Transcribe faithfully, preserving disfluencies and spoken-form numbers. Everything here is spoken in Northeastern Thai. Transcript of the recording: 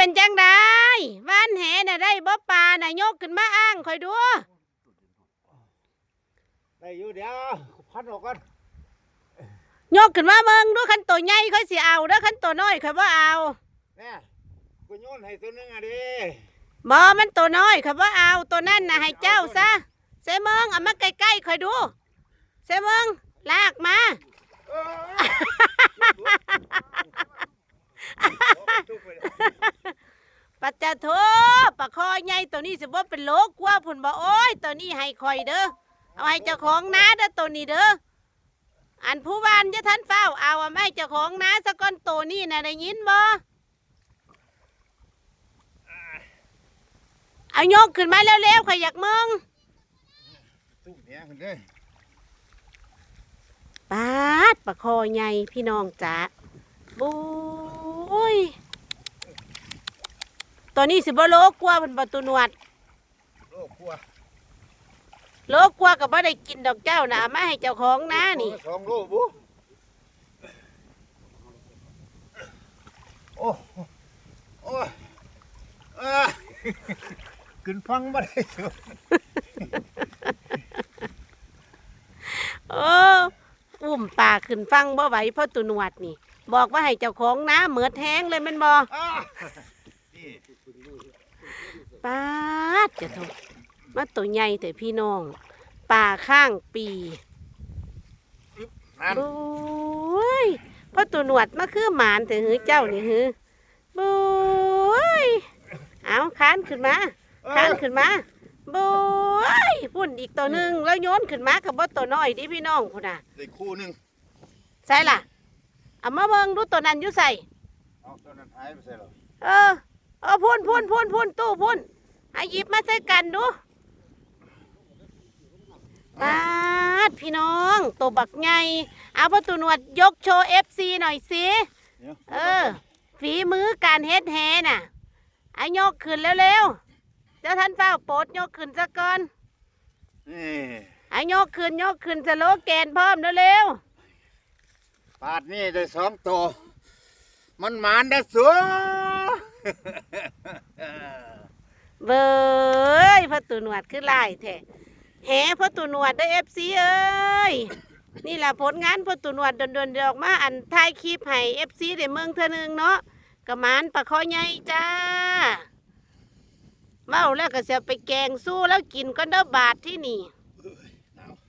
เป็นจังได๋ หว่านแหน่ะ ได้บ่ปลาน่ะ ยกขึ้นมาอ้างข่อยดู ได้อยู่ เดี๋ยวพันออกก่อน ยกขึ้นมาเบิ่งดู คันโตใหญ่ข่อยสิเอาเด้อ คันโตน้อยข่อยบ่เอา แน่ กูโยนให้ตัวหนึ่งอะดิ บ่ มันโตน้อยข่อยบ่เอา โตนั้นน่ะให้เจ้าซะ เสมิง เอามาใกล้ๆข่อยดู เสมิง ลากมา เออ ปัจจาโธ ปลาคอใหญ่ตัวนี้สิบ่เป็นโลกว่าพุ่นบ่ โอ้ย ตัวนี้ให้ข่อยเด้อ เอาให้เจ้าของนาเด้อ ตัวนี้เด้อ อันผู้หว่านจะทันฟ้าวเอา เอามาให้เจ้าของนาซะก่อน ตัวนี้น่ะ ได้ยินบ่ เอายกขึ้นมาเร็วๆ ข่อยอยากเบิ่ง ตู้เนี้ยมันเด้อ ปาด ปลาคอใหญ่พี่น้องจ๋า บุ้ย ตัวนี้สิบ่โลกว่าพุ่นบ่ ตูหนวด โลกว่า โลกว่าก็บ่ได้กินดอกเจ้าน่ะ เอามาให้เจ้าของนานี่ สองโลบุ โอ้ โอ้ย เอ้อ ขึ้นฟังบ่ได้ โอ้ อุ้มปลาขึ้นฟังบ่ไหว เพราะตูหนวดนี่ บอกว่าให้เจ้าของนาเหมิดแฮงเลยแม่นบ่ อ้า นี่ ปาด จะโทษ มาตัวใหญ่แต่พี่น้อง ปลาข้างปี นั่น โอ้ย พ่อตูหนวดมาคือหมานแต่หือเจ้านี่หือ โอ้ย เอาค้านขึ้นมา เออ ค้านขึ้นมา โอ้ย พุ่นอีกตัวหนึ่ง แล้วโยนขึ้นมากับบ่ตัวน้อยดิพี่น้องพุ่นน่ะ ได้คู่หนึ่ง ใส่ล่ะ เอามาเบิ่งดูตัวนั้นอยู่ใส่ เอาตัวนั้นหายไปใส่หรอ เออ เออ พุ่น พุ่น พุ่น พุ่น ตู้พุ่น อ่ะ หยิบมาใส่กันดู ปาด พี่น้อง ตัวบักใหญ่ เอาพ่อตูหนวดยกโชว์ เอฟซี หน่อยสิ เดี๋ยว เออ ฝีมือการเฮ็ดแหน่ะ อ่ะ ยกขึ้นเร็วๆ เจ้าทันฟ้าวปลด ยกขึ้นซะก่อน นี่ อ่ะ ยกขึ้น ยกขึ้น สโลแกนพร้อมเร็วๆ ปาดนี่ได้สองตัว มันหมานเด้อสู เบ้ย พ่อตูหนวดคือหลายแท้ แหพ่อตูหนวดเด้อ เอฟซี เอ้ย นี่ล่ะผลงานพ่อตูหนวด โดนๆ เดี๋ยวออกมาอันถ่ายคลิปให้ เอฟซี ได้เบิ่งเทื่อหนึ่งเนาะ กะหมานปลาคอใหญ่จ้า เว้าแล้วก็สิเอาไปแกงสู่แล้วกินก่อนเด้อบาดที่นี่